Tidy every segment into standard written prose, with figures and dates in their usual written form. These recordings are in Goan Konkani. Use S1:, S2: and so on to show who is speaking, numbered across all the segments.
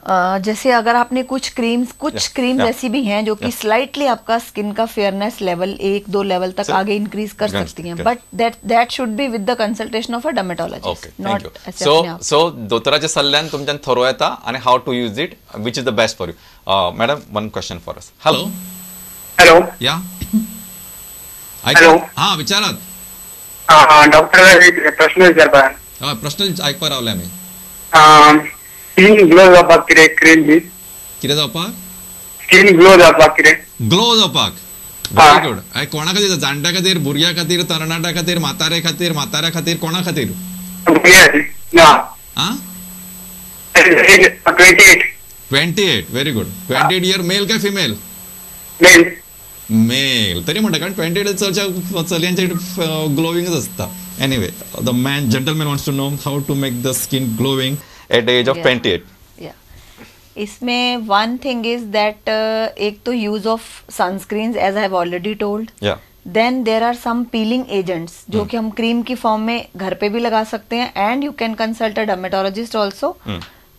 S1: जैसे अगर आपने कुछ क्रीम्स क्रीम्स ऐसी भी हैं जो कि स्लाइटली आपका स्किन का फेयरनेस लेवल 1-2 लेवल तक आगे इंक्रीज कर सकती हैं, but that should be with the consultation of a dermatologist, not.
S2: So दोतोराच्या सल्ल्यान तुमच्यान थरोवं येता आणि how to use it, which is the best for you. Madam, one question for us. Hello.
S3: Hello.
S2: Yeah.
S3: Hello.
S2: हा, विचारात.
S3: डॉक्टर, प्रश्न विचारपा.
S2: प्रश्न आयकपा रावले आमी.
S3: स्किन ग्लो जावपाक कितें क्रीम बी?
S2: कितें जावपाक?
S3: स्किन ग्लो जावपाक कितें?
S2: ग्लो जावपाक. Very good. कोणा खातीर? जाणट्या खातीर, भुरग्या खातीर, तरणाट्या खातीर, म्हातारे खातीर, म्हाताऱ्या खातीर, कोणा खातीर?
S3: 28.
S2: 28. Very good. 28 year male काय फिमेल?
S3: मेल.
S2: मेल तरी म्हणटा, कारण 28 चडशा चलयांचे ग्लोविंगच आसता. Anyway, the man gentleman wants to know how to make the skin glowing at the age of 28.
S1: Yeah. इसमें one thing is that एक तो use of sunscreens as I have already told.
S2: Yeah.
S1: Then there are some peeling agents जो कि हम क्रीम की फॉर्म में घर पे भी लगा सकते हैं, and you can consult a dermatologist also,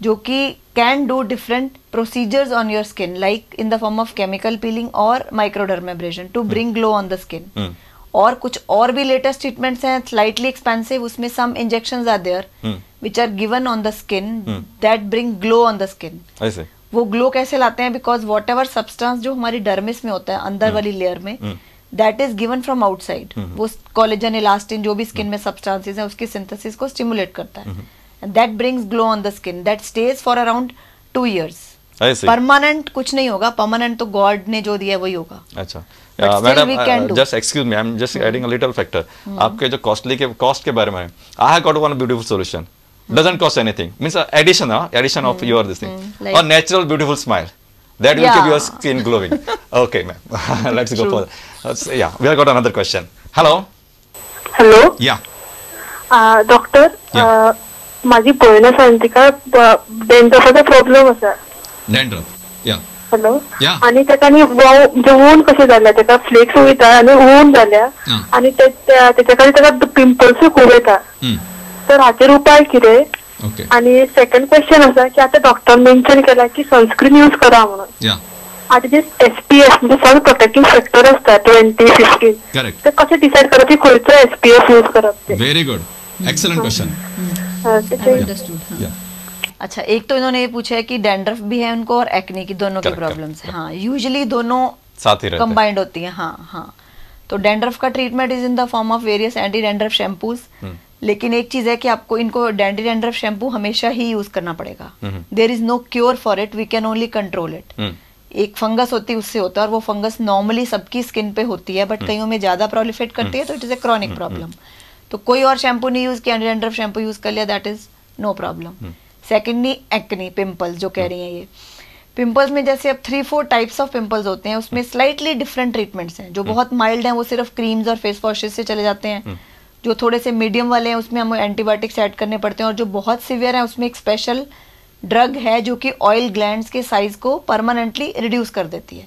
S1: जो कि can do different procedures on your skin, like in the form of chemical peeling Aur microdermabrasion to bring glow on the skin. और कुछ और भी लेटेस्ट ट्रीटमेंट्स हैं, स्लाइटली एक्सपेंसिव, उसमें some injections are there which are given on the skin that bring glow on the skin. वो ग्लो कैसे लाते हैं? Because what ever substance जो हमारी डर्मिस में होता है, अंदर वाली लेयर में, that is given from outside. वो कोलेजन, इलास्टिन, जो भी स्किन में सब्सटेंसेस हैं, उसकी सिंथेसिस को स्टिमुलेट करता है, and that brings glow on the skin that stays for around 2 years. Permanent कुछ नहीं होगा, परमानेंट तो गॉड ने जो दिया है वही होगा.
S2: अच्छा madam, just excuse me, I am just adding a little factor. आपके जो कॉस्टली के कॉस्ट के बारे में, I have got one beautiful solution, doesn't cost anything, means addition addition of your this thing, a natural beautiful smile that will keep your skin glowing. Okay ma'am, let's go for yeah, we have got another question. Hello.
S4: Hello.
S2: Yeah
S4: doctor, माझी भयण आसा आनी तिका डॅन्ड्रफाचो प्रॉब्लम आसा.
S2: डॅन्ड्रफ. या.
S4: हॅलो. आनी ताका न्ही ऊन कशें जाल्या, ताका फ्लेक्स वयता आनी ऊन जाल्या आनी तेच्या खातीर ताका पिंपल्सूय खूब येता, तर हाचेर उपाय कितें? आनी सेकंड क्वेश्चन आसा की आतां डॉक्टर मेन्शन केला की सनस्क्रीन यूज करा म्हणून, आतां जे एसपीएफ म्हणजे सन प्रोटेक्टींग फॅक्टर आसता 20, 15, ते कशें डिसायड करप की खंयचो एसपीएफ यूज करप?
S2: Very good, excellent question.
S1: अच्छा, एक तो इन्होंने ये पूछा है कि डैंड्रफ भी है उनको और एक्ने की, दोनों की प्रॉब्लम्स है. हाँ, यूजुअली दोनों
S2: साथ ही
S1: कंबाइंड होती हैं. हाँ हाँ, तो डैंड्रफ का treatment is in the form of various anti dandruff shampoos, लेकिन एक चीज है कि आपको इनको एंटी डैंड्रफ शैम्पू हमेशा ही यूज करना पड़ेगा. There is no cure for it, we can only control it. एक फंगस होती है, उससे होता है, और वो फंगस नॉर्मली सबकी स्किन पे होती है, बट कईयों में ज्यादा प्रोलिफेट करती है, तो it is a chronic problem. तो कोई और शैम्पू नहीं यूज किया, एंटी डैंड्रफ शैम्पू यूज कर लिया, that is no problem. Secondly, acne pimples जो कह रही हैं, ये पिंपल्स में जैसे अब 3-4 टाइप्स ऑफ पिंपल्स होते हैं, उसमें स्लाइटली डिफरेंट ट्रीटमेंट्स हैं. जो बहुत माइल्ड हैं वो सिर्फ क्रीम्स और फेस वॉशेस से चले जाते हैं, जो थोड़े से मीडियम वाले हैं उसमें हमें एंटीबायोटिक्स ऐड करने पड़ते हैं, और जो बहुत सिवियर हैं उसमें एक स्पेशल ड्रग है जो कि ऑयल ग्लैंड्स के साइज को परमानेंटली रिड्यूस कर देती है.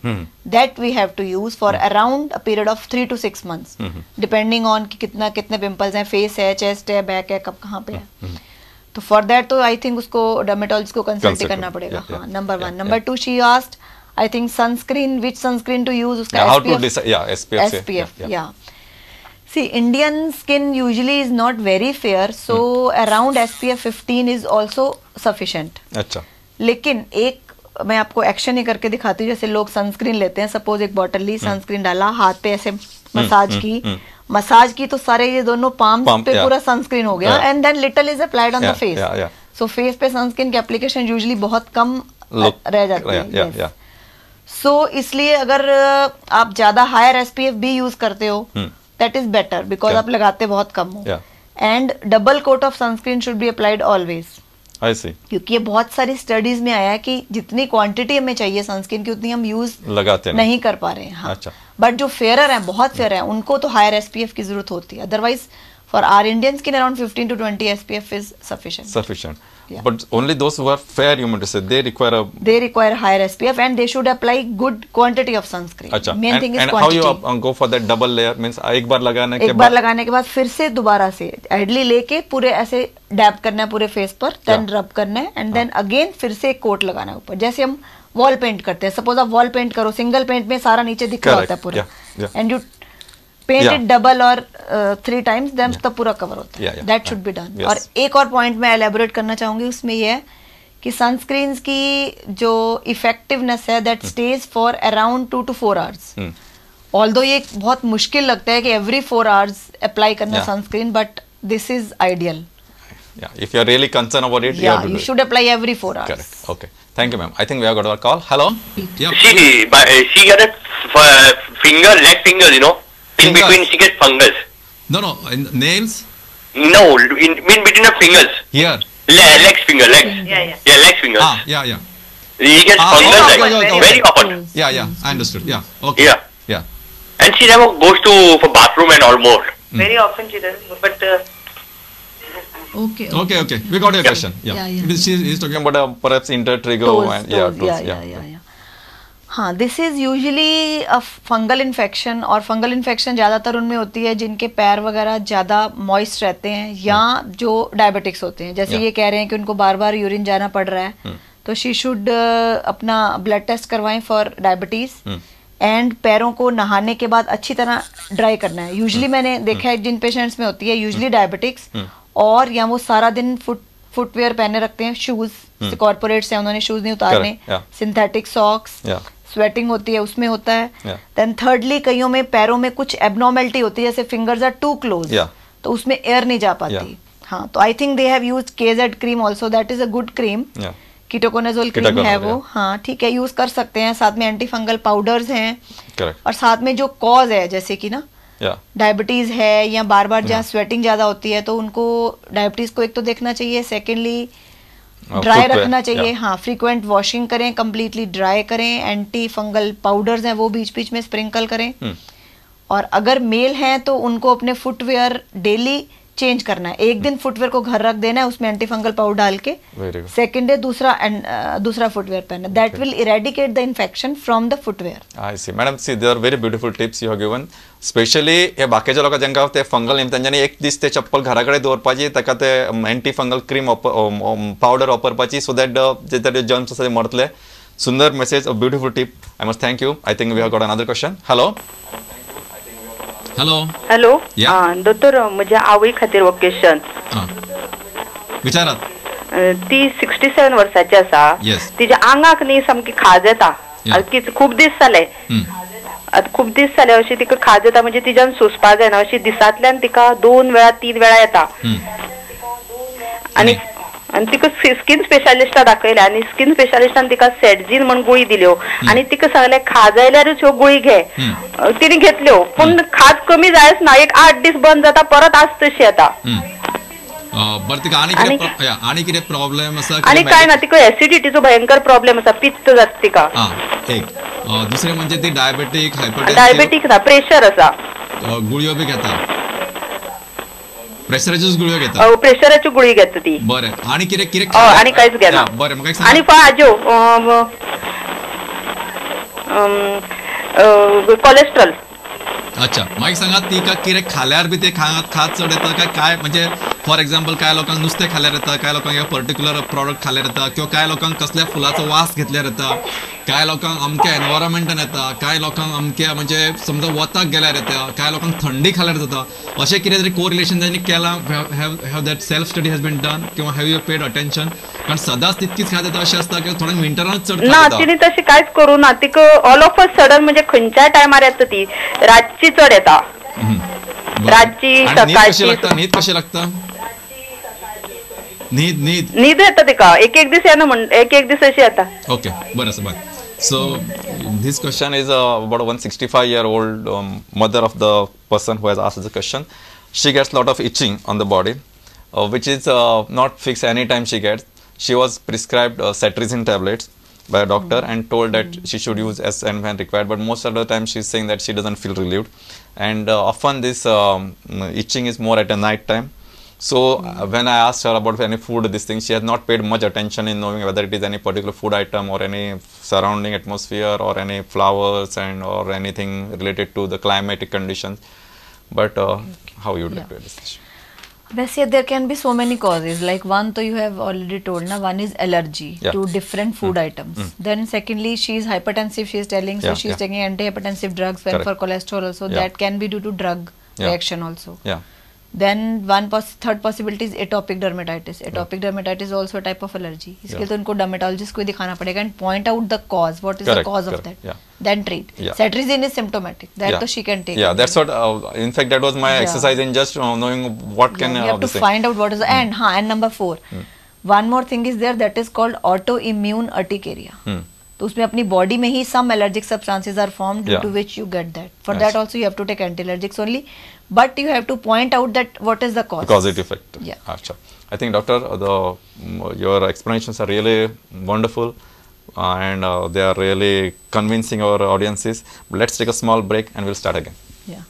S1: That we have to use for around a period of 3 to 6 months, depending on कि कितना कितने पिंपल्स हैं, फेस है, चेस्ट है, बैक है, कब कहाँ पे है. तो फॉर that तो I think उसको डर्मेटोलॉजिस्ट को कंसल्ट करना पड़ेगा. हाँ, number 1. Number 2, she asked I think sunscreen, which sunscreen to use, उसका एसपीएफ. या See, Indian skin usually is not very fair, so around SPF 15 is also sufficient.
S2: अच्छा.
S1: लेकिन एक मैं आपको एक्शन ही करके दिखाती हूँ. जैसे लोग सनस्क्रीन लेते हैं, सपोज एक बॉटल ली, सनस्क्रीन डाला, हाथ पे ऐसे मसाज की, मसाज की तो सारे ये दोनों पाम पे पूरा सनस्क्रीन हो Gaya, and then little is applied on the face. So face pay sunscreen की एप्लीकेशन यूजुअली बहुत कम रह जाती है. सो इसलिए अगर आप ज्यादा हायर एसपीएफ भी यूज करते हो, that is better, because आप लगाते बहुत कम हो. And double coat of sunscreen should be applied always.
S2: I see.
S1: क्योंकि ये बहुत सारी स्टडीज में आया है कि जितनी क्वांटिटी हमें चाहिए सनस्क्रीन की उतनी हम यूज
S2: लगाते
S1: नहीं कर पा रहे हैं. हाँ.
S2: अच्छा.
S1: बट जो फेयरर हैं, बहुत फेयर हैं, उनको तो हायर एसपीएफ की जरूरत होती है. Otherwise for our Indian skin around 15 to 20 SPF is sufficient.
S2: Sufficient. But only those who are fair, you mean to say, they require a...
S1: They require higher SPF and they should apply good quantity of sunscreen.
S2: अच्छा.
S1: Main thing is
S2: and
S1: quantity.
S2: How you go for that double layer? Means एक बार लगाने के
S1: एक बार लगाने के बाद फिर से दोबारा से एडली लेके पूरे ऐसे डैप करना है पूरे फेस पर, then रब करना है एंड then again फिर से एक कोट लगाना है ऊपर, जैसे हम वॉल पेंट करते हैं. सपोज आप वॉल पेंट करो, सिंगल पेंट में सारा नीचे दिख रहा होता है पूरा, and you paint it double Aur 3 times, then तब पूरा कवर होता है. That should be done. और एक और पॉइंट मैं एलेबोरेट करना चाहूंगी, उसमें यह है कि सनस्क्रीन्स की जो इफेक्टिवनेस है that stays for around 2 to 4 hours. Although ये बहुत मुश्किल लगता है कि एवरी 4 आवर्स अप्लाई करना sunscreen, but this is ideal.
S2: Yeah, if you are really concerned about it, you have to do
S1: you should apply every 4 hours.
S2: Correct. Okay. Thank you, ma'am. I think we have got our call. Hello.
S5: Yeah. She got a finger, leg finger, you know. In between she gets fungus.
S2: No, no, in nails?
S5: No, in between the fingers.
S2: Here.
S5: Legs finger, legs.
S6: Yeah, yeah.
S5: Yeah, legs fingers.
S2: Ah, yeah, yeah.
S5: He gets fungus like,
S2: okay.
S5: Very often.
S2: Yeah, yeah, I understood. Yeah, okay.
S5: Yeah.
S2: Yeah.
S5: And she never goes to for bathroom and all more.
S6: Very often she doesn't, but...
S1: Okay,
S2: okay, okay. We got your question. Yeah.
S1: Yeah, yeah.
S2: He's talking about perhaps intertrigo
S1: toes,
S2: and
S1: toes,
S2: yeah, toes,
S1: yeah, yeah, yeah. हाँ, this is usually a fungal infection, Aur fungal infection ज़्यादातर उनमें होती है जिनके पैर वगैरह ज़्यादा मॉइस्ट रहते हैं या जो डायबिटिक्स होते हैं. जैसे ये कह रहे हैं कि उनको बार बार यूरिन जाना पड़ रहा है, तो she should अपना ब्लड टेस्ट करवाएं फॉर डायबिटीज़. एंड पैरों को नहाने के बाद अच्छी तरह ड्राई करना है. यूजली मैंने देखा है जिन पेशेंट्स में होती है, यूजली डायबिटिक्स और या वो सारा दिन फुटवेयर पहने रखते हैं, शूज, कॉर्पोरेट्स हैं, उन्होंने शूज नहीं उतारने, सिंथेटिक सॉक्स, स्वेटिंग होती है उसमें होता है. Then thirdly कईयों में पैरों में कुछ एबनॉर्मेलिटी होती है, जैसे फिंगर्स are to close, तो उसमें एयर नहीं जा पाती. हाँ, तो I think they have use KZ cream also, that is a good cream. Ketoconazole cream है वो, हाँ ठीक है, यूज कर सकते हैं. साथ में एंटी फंगल पाउडर्स हैं. और साथ में जो कॉज है, जैसे कि ना डायबिटीज है या बार बार जहाँ स्वेटिंग ज्यादा होती है, तो उनको डायबिटीज को एक तो देखना चाहिए, सेकेंडली ड्राई रखना चाहिए. हाँ, फ्रीक्वेंट वॉशिंग करें, कम्प्लीटली ड्राई करें, एंटी फंगल पाउडर्स हैं वो बीच बीच में स्प्रिंकल करें. और अगर मेल हैं तो उनको अपने फुटवेयर डेली चेंज करना है. एक दिन फुटवेयर को घर रख देना है, उसमें एंटी फंगल पाउडर डाल के, सेकेंड डे दूसरा फुटवेयर पहनना. That will eradicate the infection from the footwear.
S2: I see madam, see they are very beautiful tips you have given. Specially हे बाकीच्या लोकांक जांकां ते फंगल तेंच्यांनी एक दीस ते चप्पल घरा कडेन दवरपाची, ताका ते एंटी फंगल क्रीम पावडर वापरपाची, सो that जे ताजे जर्म्स आसा ते मरतले. सुंदर message, a beautiful tip. I must thank you. I think we have got another question. Hello. Hello.
S6: Hello. दोतोर, म्हज्या आवय खातीर हो क्वेश्चन.
S2: विचारात.
S6: ती 67 वर्साची आसा. तिच्या आंगाक न्ही सामकी खाज येता, खूब दीस जाले, खूब दीस जाले अशी तिका खाज येता, म्हणजे तिच्यान सोंसपा जायना, अशी दिसांतल्यान तिका 2 वेळा 3 वेळा येता. आनी आनी तिका स्किन स्पेशालिस्टा दाखयलें आनी स्किन स्पेशालिस्टान तिका सेटझीन म्हण गुळी दिल्यो आनी तिका सांगलें खाज आयल्यारूच ह्यो गुळी घे. तिने घेतल्यो पूण खाज कमी जायच ना, एक 8 दीस बंद जाता, परत आज तशी येता.
S2: बरं, तिका आनी कितें प्रॉब्लेम आसा?
S6: आनी काय ना, तिका एसिडिटीचो भयंकर प्रॉब्लेम आसा, पित्त जाता तिका.
S2: एक दुसरें म्हणजे ती डायबेटीक, हायपरटेन्सिव?
S6: डायबेटीक ना, प्रेशर आसा.
S2: गुळयो बी घेता? प्रेशराच्योच गुळयो घेता?
S6: प्रेशराच्यो गुळी घेता ती.
S2: बरें, आनी कितें कितें?
S6: आनी कांयच घेना.
S2: बरें, म्हाका
S6: आनी हाज्यो कोलेस्ट्रॉल.
S2: अच्छा, मागीर सांगात तिका कितें खाल्यार बी ते खाज चड येता काय काय? म्हणजे फॉर एक्झाम्पल काय लोकांक नुस्तें खाल्यार येता, काय लोकांक पर्टिक्युलर प्रॉडक्ट खाल्यार येता, किंवा काय लोकांक कसल्या फुलाचो वास घेतल्यार येता, काय लोकांक अमक्या एनवायरमेंटान येता, काय लोकांक अमक्या म्हणजे समजा वताक गेल्यार येता, काय लोकांक थंडी खाल्यार जाता, अशें कितें तरी कोरिलेशन तांणी केलां? Have that self study has been done किंवा have you paid attention? कारण सदांच तितकीच खाज येता अशें आसता किंवा थोड्यांक विंटरानच चड
S6: ना, तिणे तशें कांयच करूं ना. तिका ऑल ऑफ अ सडन म्हणजे खंयच्याय टायमार येता ती, रातची चड येता, रातची सकाळची.
S2: न्हीद कशी लागता? न्हीद न्हीद
S6: न्हीद येता तिका, एक एक दीस येना म्हण, एक एक दीस अशी येता.
S2: ओके, बरें आसा, bye. So this question is about 165-year-old mother of the person who has asked the question. She gets lot of itching on the body, which is not fixed any time she gets. She was prescribed cetirizine tablets by a doctor and told that she should use as and when required, but most of the time she's saying that she doesn't feel relieved, and often this itching is more at a night time. So when I asked her about any food, this thing, she has not paid much attention in knowing whether it is any particular food item or any surrounding atmosphere or any flowers and or anything related to the climatic conditions. But how you would like to address this?
S1: वैसे there can be so many causes. Like one, तो you have already told na, one is allergy to different food items. Then secondly, she is hypertensive, she is telling, so she is taking antihypertensive drugs when for cholesterol also. That can be due to drug reaction also. Then one third possibility is atopic dermatitis. Atopic dermatitis is also a type of allergy. इसके लिए तो इनको dermatologist को ही दिखाना पड़ेगा and point out the cause. What is the cause of that? Then treat. Cetirizine is symptomatic. That to she can take.
S2: Yeah, that's what. In fact, that was my exercise in just knowing what can.
S1: You have to find out what is the, and and number 4. One more thing is there, that is called autoimmune urticaria. तो उसमें अपनी बॉडी में ही some allergic substances are formed due to which you get that. For that also you have to take anti-allergics only, but you have to point out that what is the cause.
S2: Causative effect.
S1: Yeah.
S2: Acha. I think, doctor, your explanations are really wonderful and they are really convincing our audiences. Let's take a small break and we'll start again.
S1: Yeah.